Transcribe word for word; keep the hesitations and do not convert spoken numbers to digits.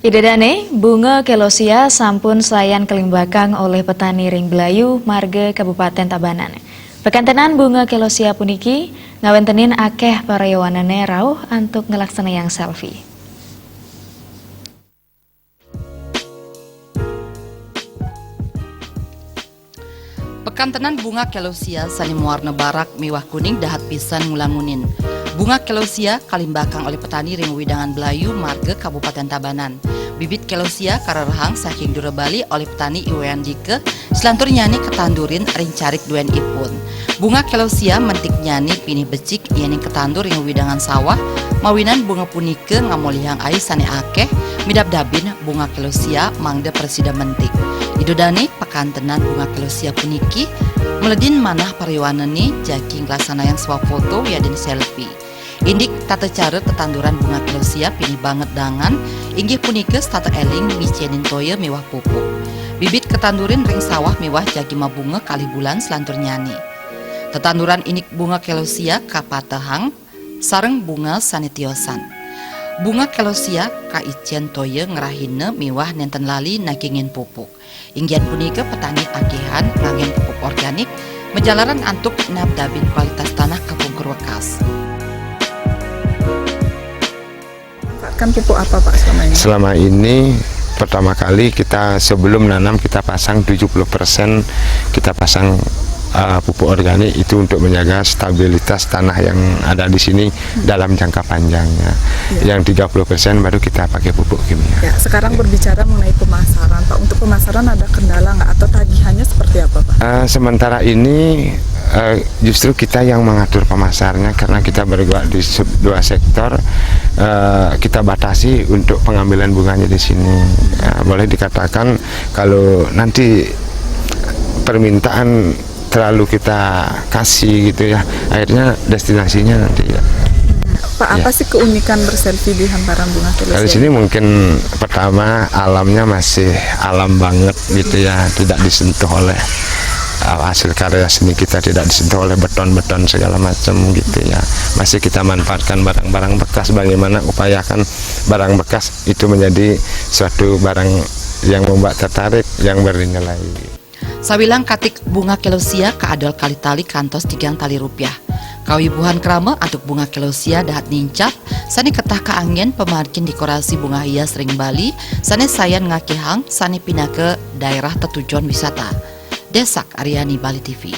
Ida dané, bunga kelosia sampun sayan kalimbakang olih petani ring Belayu, marga Kabupaten Tabanan. Pekantenan bunga kelosia puniki ngawéntenin akéh parayowanané rauh antuk nglaksanayang selfie. Pekantenan bunga kelosia sané mawarna barak miwah kuning dahat pisan ngulangunin. Bunga kelosia kalimbakang olih petani ring wewidangan Belayu, marga Kabupaten Tabanan. Bibit kelosia karerehang saking dura Bali olih petani I Wayan Dika, selanturnyané katandurin ring carik duénipun. Bunga kelosia mentiknyané pinih becik yéning katandur ring wewidangan sawah, mawinan bunga punika ngamolihang ai sané akéh, midabdabin bunga kelosia mangda prasida mentik. Ida dané, pekantenan bunga kelosia puniki maledin manah parayowanané jagi nglaksanayang swafoto wiadin selfie. Indik tata cara tetanduran bunga kelosia pinih banget dangan, inggih punika setata éling ngicénin toya miwah pupuk. Bibit katandurin ring sawah miwah jagi mabunga kalih bulan selanturnyané. Tetanduran indik bunga kelosia kapatehang sareng bunga sané tiosan. Bunga kelosia kaicén toya ngrahina miwah nénten lali nagingin pupuk. Inggihan punika petani akéhan nganggén pupuk organik, majalaran antuk nabdabin kualitas tanah kapungkur wekas. Manfaatkan pupuk apa, Pak, selama ini? Selama ini, pertama kali kita sebelum nanam, kita pasang tujuh puluh persen, kita pasang uh, pupuk organik itu untuk menjaga stabilitas tanah yang ada di sini dalam jangka panjangnya. Yang tiga puluh persen baru kita pakai pupuk kimia. Ya, sekarang berbicara mengenai pemasaran, Pak. Untuk pemasaran ada kendala nggak atau tagihannya seperti apa, Pak? Uh, sementara ini uh, justru kita yang mengatur pemasarnya karena kita bergerak di se- dua sektor. Uh, kita batasi untuk pengambilan bunganya di sini. Uh, boleh dikatakan kalau nanti permintaan terlalu kita kasih gitu ya, akhirnya destinasinya nanti ya. Pak, apa sih keunikan berselfie di hamparan bunga kelosia? Kalau sini mungkin pertama alamnya masih alam banget gitu ya, tidak disentuh oleh uh, hasil karya seni kita, tidak disentuh oleh beton-beton segala macam gitu ya. Masih kita manfaatkan barang-barang bekas, bagaimana upayakan barang bekas itu menjadi suatu barang yang membuat tertarik, yang bernilai. Sawilang katik bunga kelosia kaadol kalih tali kantos tigang tali rupiah. Kawibuhan krama antuk bunga kelosia dahat nincap, sané ketah kaanggén pamargin dekorasi bunga hias ring Bali, sané sayan ngakehang sané pinaka daerah tetujon wisata. Desak Aryani, Bali T V.